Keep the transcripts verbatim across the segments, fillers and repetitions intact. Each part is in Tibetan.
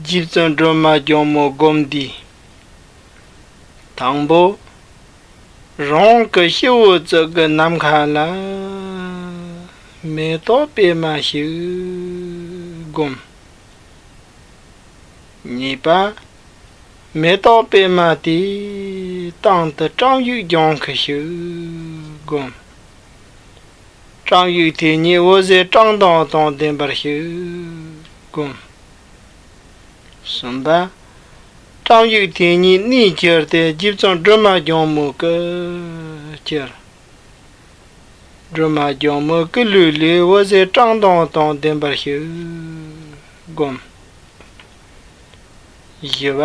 རྗེ་བཙུན་སྒྲོལ་མ་སྒྱོག་མོའི་སྒོམ་བཟླས། དང་པོ། རང་གི་སྤྱི་བོའི་གཙུག་གི་ནམ་མཁའ་ལ་མེ་ཏོག་པད་མ་ཞིག་བསྒོམ། གཉིས་པ། མེ་ཏོག་པད་མ་དེའི་སྟེང་དུ་བྲམ་ཟེའི་ལྗང་ཁུ་ཞིག་བསྒོམ། བྲམ་ཟེ་དེ་ཉིད་འོད་ཟེར་བཀྲག་མདངས་དང་ལྡན་པར་ཞིག་བསྒོམ། གསུམ་པ། བྲམ་ཟེ་དེ་ཉིད་གནས་གྱུར་ཏེ་རྗེ་བཙུན་སྒྲོལ་མ་སྒྱོག་མོའི་སྐུར་གྱུར། སྒྲོལ་མ་སྒྱོག་མོའི་སྐུ་ལུས་ལས་འོད་ཟེར་བཀྲག་མདངས་དང་ལྡན་པར་ཞིག་བསྒོམ། བཞི་པ།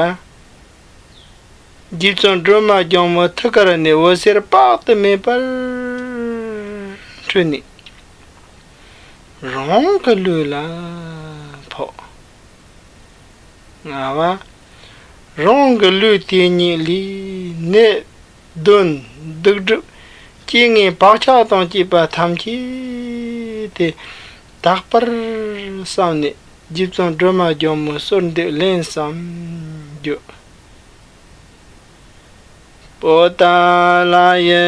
རྗེ་བཙུན་སྒྲོལ་མ་སྒྱོག་མོའི་ཐུགས་ཀར་ནས་འོད་ཟེར་དཔག་ཏུ་མེད་པར་འཕྲོས་ནས་རང་གི་ལུས་ལ་ཕོག། ལྔ་པ། རང་གི་ལུས་དེ་ཉིད་ལས་ནད་གདོན་སྡིག་སྒྲིབ་རྐྱེན་ངན་བག་ཆགས་དང་བཅས་པ་ཐམས་ཅད་དེ་དག་པར་བསམས་ནས་རྗེ་བཙུན་སྒྲོལ་མ་སྒྱོག་མོའི་གསོལ་འདེབས་ལན་གསུམ་བརྗོད། པོ་ཏཱ་ལ་ཡི་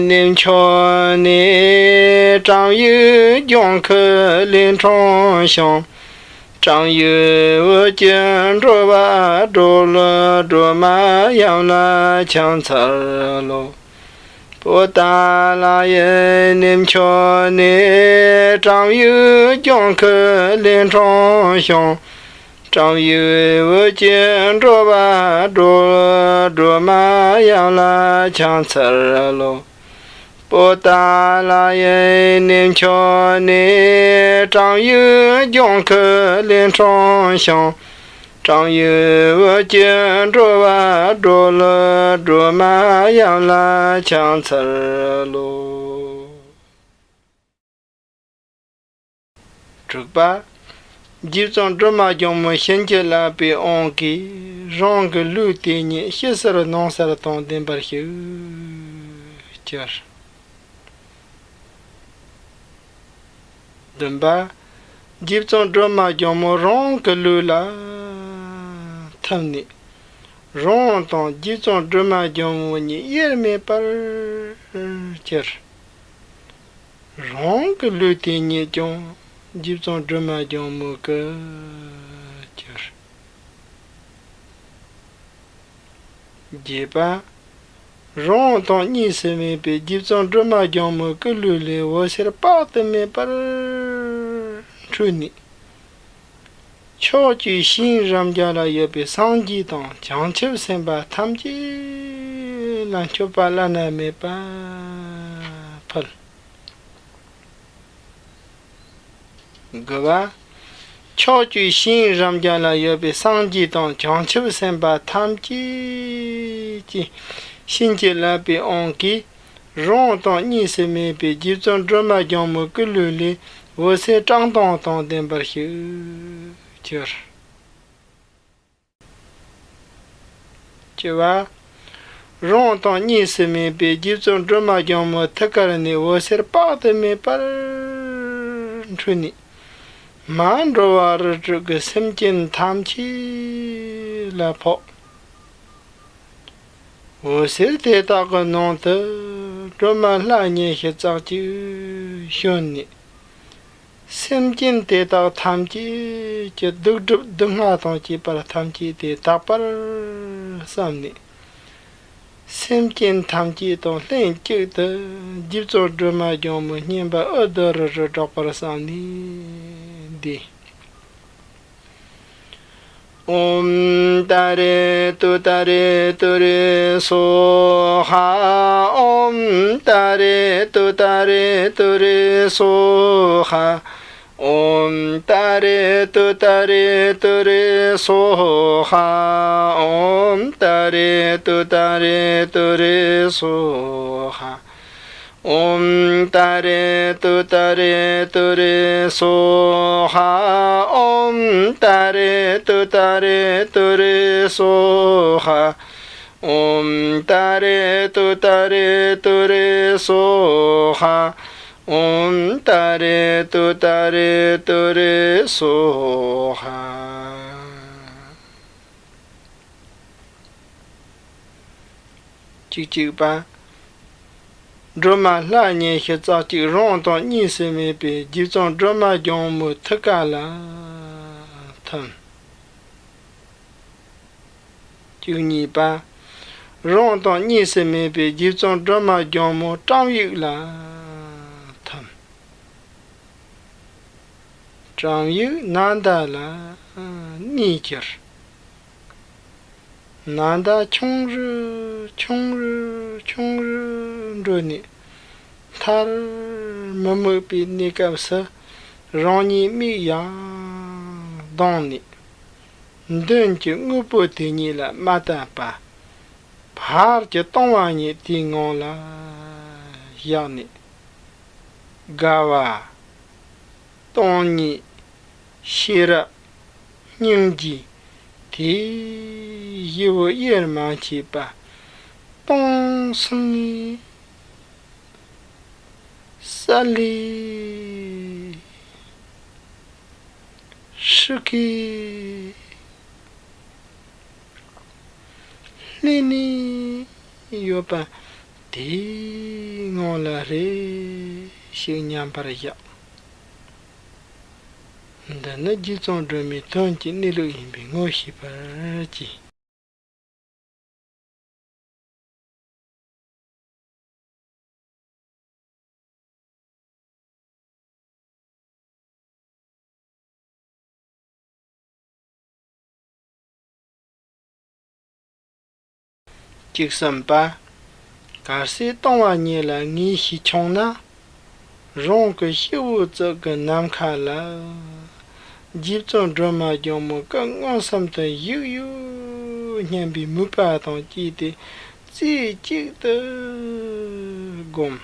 གནས་མཆོག་ནས། བྲམ་ཟེའི་ལྗང་ཁུ་ལས་འཁྲུངས་ཤིང་། བྲམ་ཟེའི་འོད་ཀྱི་འགྲོ་བ་སྒྲོལ་ལོ། སྒྲོལ་མ་ཡབ་ལ་ཕྱག་འཚལ་ལོ། པོ་ཏཱ་ལ་ཡི་གནས་མཆོག་ནས། བྲམ་ཟེའི་ལྗང་ཁུ་ལས་འཁྲུངས་ཤིང་། བྲམ་ཟེའི་འོད་ཀྱི་འགྲོ་བ་སྒྲོལ། སྒྲོལ་མ་ཡབ་ལ་ཕྱག་འཚལ་ལོ། པོ་ཏཱ་ལ་ཡི་གནས་མཆོག་ནས། བྲམ་ཟེའི་ལྗང་ཁུ་ལས་འཁྲུངས་ཤིང་། བྲམ་ཟེའི་འོད་ཀྱི་འགྲོ་བ་སྒྲོལ། སྒྲོལ་མ་ཡབ་ལ་ཕྱག་འཚལ་ལོ། དྲུག་པ། རྗེ་བཙུན་སྒྲོལ་མ་སྒྱོག་མོ་བྱིན་གྱིས་བརླབས་པའི་དབང་གིས་རང་གི་ལུས་དེ་ཉིད་ཕྱི་གསལ་ནང་གསལ་དང་ལྡན་པར་ཞིག་གྱུར། བདུན་པ། རྗེ་བཙུན་སྒྲོལ་མ་སྒྱོག་མོ་རང་གི་ལུས་ལ་ཐིམ་ནས་རང་དང་རྗེ་བཙུན་སྒྲོལ་མ་སྒྱོག་མོ་གཉིས་དབྱེར་མེད་པར་གྱུར། རང་གི་ལུས་དེ་ཉིད་ཀྱང་རྗེ་བཙུན་སྒྲོལ་མ་སྒྱོག་མོའི་སྐུར་གྱུར། བརྒྱད་པ། རང་དང་གཉིས་སུ་མེད་པའི་རྗེ་བཙུན་སྒྲོལ་མ་སྒྱོག་མོའི་སྐུ་ལུས་ལས་འོད་ཟེར་དཔག་ཏུ་མེད་པར་འཕྲོས་ནས། ཕྱོགས་བཅུའི་ཞིང་རབ་འབྱམས་ལ་ཡོད་པའི་སངས་རྒྱས་དང་བྱང་ཆུབ་སེམས་དཔའ་ཐམས་ཅད་ལ་མཆོད་པ་བླ་ན་མེད་པ་ཕུལ། དགུ་པ། ཕྱོགས་བཅུའི་ཞིང་རབ་འབྱམས་ལ་ཡོད་པའི་སངས་རྒྱས་དང་བྱང་ཆུབ་སེམས་དཔའ་ཐམས་ཅད་ཀྱིས་བྱིན་གྱིས་བརླབས་པའི་དབང་གིས་རང་དང་གཉིས་སུ་མེད་པའི་རྗེ་བཙུན་སྒྲོལ་མ་སྒྱོག་མོའི་སྐུ་ལུས་ལས་འོད་ཟེར་བཀྲག་མདངས་དང་ལྡན་པར་ཞིག་གྱུར། བཅུ་པ། རང་དང་གཉིས་སུ་མེད་པའི་རྗེ་བཙུན་སྒྲོལ་མ་སྒྱོག་མོའི་ཐུགས་ཀར་ནས་འོད་ཟེར་དཔག་ཏུ་མེད་པར་འཕྲོས་ནས་མ་འགྲོ་བ་རིགས་དྲུག་གི་སེམས་ཅན་ཐམས་ཅད་ལ་ཕོག། འོད་ཟེར་དེ་དག་གི་ནང་དུ་སྒྲོལ་མ་ལྷ་ཉི་ཤུ་རྩ་གཅིག་བྱོན་ནས། སེམས་ཅན་དེ་དག་ཐམས་ཅད་ཀྱི་སྡིག་སྒྲིབ་སྡུག་བསྔལ་དང་བཅས་པ་ཐམས་ཅད་དེ་དག་པར་བསམས་ནས། སེམས་ཅན་ཐམས་ཅད་དང་ལྷན་ཅིག་ཏུ་རྗེ་བཙུན་སྒྲོལ་མ་སྒྱོག་མོའི་བསྙེན་པ་ཨུ་དུམ་ཧྲཱིཿ་སྒྲོག་པར་བསམས་ནས་འདི། ཨོཾ་ཏཱ་རེ་ཏུཏྟཱ་རེ་ཏུ་རེ་སྭཱ་ཧཱ། ཨོཾ་ཏཱ་རེ་ཏུཏྟཱ་རེ་ཏུ་རེ་སྭཱ་ཧཱ། ཨོཾ་ཏཱ་རེ་ཏུཏྟཱ་རེ་ཏུ་རེ་སྭཱ་ཧཱ། ཨོཾ་ཏཱ་རེ་ཏུཏྟཱ་རེ་ཏུ་རེ་སྭཱ་ཧཱ། ཨོཾ་ཏཱ་རེ་ཏུཏྟཱ་རེ་ཏུ་རེ་སྭཱ་ཧཱ། ཨོཾ་ཏཱ་རེ་ཏུཏྟཱ་རེ་ཏུ་རེ་སྭཱ་ཧཱ། ཨོཾ་ཏཱ་རེ་ཏུཏྟཱ་རེ་ཏུ་རེ་སྭཱ་ཧཱ། ཨོཾ་ཏཱ་རེ་ཏུཏྟཱ་རེ་ཏུ་རེ་སྭཱ་ཧཱ། གཅིག་པ། སྒྲོལ་མ་ལྷ་ཉི་ཤུ་རྩ་གཅིག་རང་དང་གཉིས་སུ་མེད་པའི་རྗེ་བཙུན་སྒྲོལ་མ་སྒྱུང་མོའི་ཐུགས་ཀ་ལ་ཐིམ། བཅུ་གཉིས་པ། རང་དང་གཉིས་སུ་མེད་པའི་རྗེ་བཙུན་སྒྲོལ་མ་སྒྱུང་མོའི་བྲམ་ཡིག་ལ་ཐིམ། བྲམ་ཡིག་ནཱ་ད་ལ་གནས་གྱུར། ནཱ་ད་ཆུང་རུ་ཆུང་རུ་ཆུང་རུ་འགྲོ་ནས། མཐར་མི་དམིགས་པའི་གནས་སྐབས་སུ་རང་ཉིད་མིག་ཡར་གདངས་ནས། མདུན་གྱི་དངོས་པོ་དེ་ཉིད་ལ་མ་བལྟམས་པར། བར་གྱི་སྟོང་པ་ཉིད་དེའི་ངང་ལ་བཞག་ནས། དགའ་བ། སྟོང་ཉིད། ཤེས་རབ། སྙིང་རྗེ། དེ་བཞི་པོ་དབྱེར་མ་མཆིས་པ། སྟོང་སང་ངེ་ས་ལེ་ཧྲི་ཀེ་ལྷི་ནི་ཡོད་པ་དེའི་ངང་ལ་རེ་ཞིག་མཉམ་པར་བཞག། འདི་ནི་རྗེ་བཙུན་སྒྲོལ་མའི་དོན་གྱི་གནས་ལུགས་ཡིན་པའི་ངོ་ཤེས་པར་གྱིས། བཅུ་གསུམ་པ། གལ་སྲིད་སྟོང་པ་ཉིད་ལ་ངེས་ཤེས་བྱུང་ན། རང་གི་སྤྱི་བོའི་གཙུག་གི་ནམ་མཁའ་ལ། རྗེ་བཙུན་སྒྲོལ་མ་སྒྱུང་མོ་སྐུ་མངོན་སུམ་དུ་བཞུགས་ཡོད་སྙམ་པའི་མོས་པ་དང་བཅས་ཏེ། རྩེ་གཅིག་ཏུ་བསྒོམ།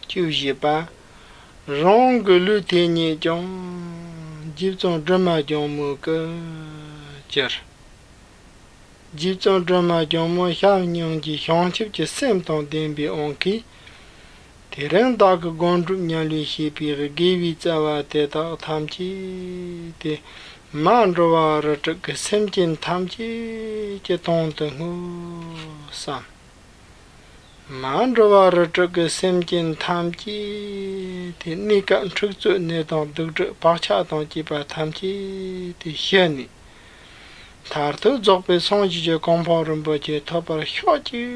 བཅུ་བཞི་པ། རང་གི་ལུས་དེ་ཉིད་ཀྱང་རྗེ་བཙུན་སྒྲོལ་མ་སྒྱུང་མོའི་སྐུར་གྱུར། རྗེ་བཙུན་སྒྲོལ་མ་སྒྱུང་མོ་བྱམས་སྙིང་རྗེ་བྱང་ཆུབ་ཀྱི་སེམས་དང་ལྡན་པའི་དབང་གིས། དེ་རིང་བདག་གི་སྒོམ་སྒྲུབ་ཉམས་ལེན་བྱེད་པའི་དགེ་བའི་རྩ་བ་དེ་དག་ཐམས་ཅད་དེ། མ་འགྲོ་བ་རིགས་དྲུག་གི་སེམས་ཅན་ཐམས་ཅད་ཀྱི་དོན་དུ་བསྔོ་བསམ། མ་འགྲོ་བ་རིགས་དྲུག་གི་སེམས་ཅན་ཐམས་ཅད་དེ། གནས་སྐབས་འཁྲུག་རྩོད་ནད་དང་སྡིག་སྒྲིབ་བག་ཆགས་དང་བཅས་པ་ཐམས་ཅད་དེ་ཞི་ནས། མཐར་ཐུག་རྫོགས་པའི་སངས་རྒྱས་ཀྱི་གོ་འཕང་རིན་པོ་ཆེ་ཐོབ་པར་ཤོག་ཅིག་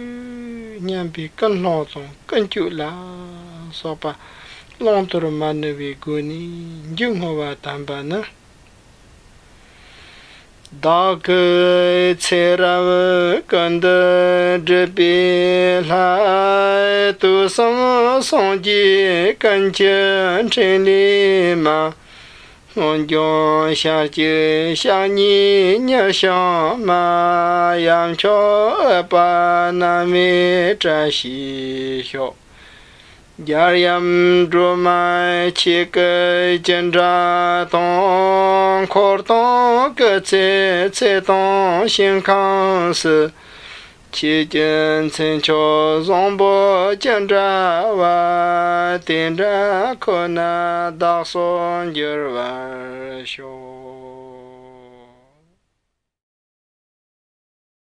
སྙམ་པའི་ཀུན་སློང་དང་ཀུན་སྤྱོད་ལ་སོགས་པ་བླང་དོར་མ་ནུབ་པའི་སྒོ་ནས་མཇུག་བསྔོ་བ་དམ་པ་ནི། བདག་གིས་ཚེ་རབས་ཀུན་ཏུ་བསྒྲུབས་པའི་ལྷ། དུས་གསུམ་སངས་རྒྱས་ཀུན་གྱི་འཕྲིན་ལས་མ། སྔོན་བྱུང་ཞལ་གཅིག་ཕྱག་གཉིས་ཉི་ཤང་མ། ཡབ་མཆོག་ཨུཏྤལ་བསྣམས་པའི་བཀྲ་ཤིས་ཤོག། རྒྱལ་ཡུམ་སྒྲོལ་མ་ཁྱེད་ཀྱི་ཅི་འདྲ་དང་། འཁོར་དང་སྐུ་ཚེའི་ཚད་དང་ཞིང་ཁམས་སུ། ཁྱེད་ཀྱི་མཚན་མཆོག་བཟང་པོ་ཅི་འདྲ་བ། དེ་འདྲ་ཁོ་ན་བདག་སོགས་འགྱུར་བར་ཤོག།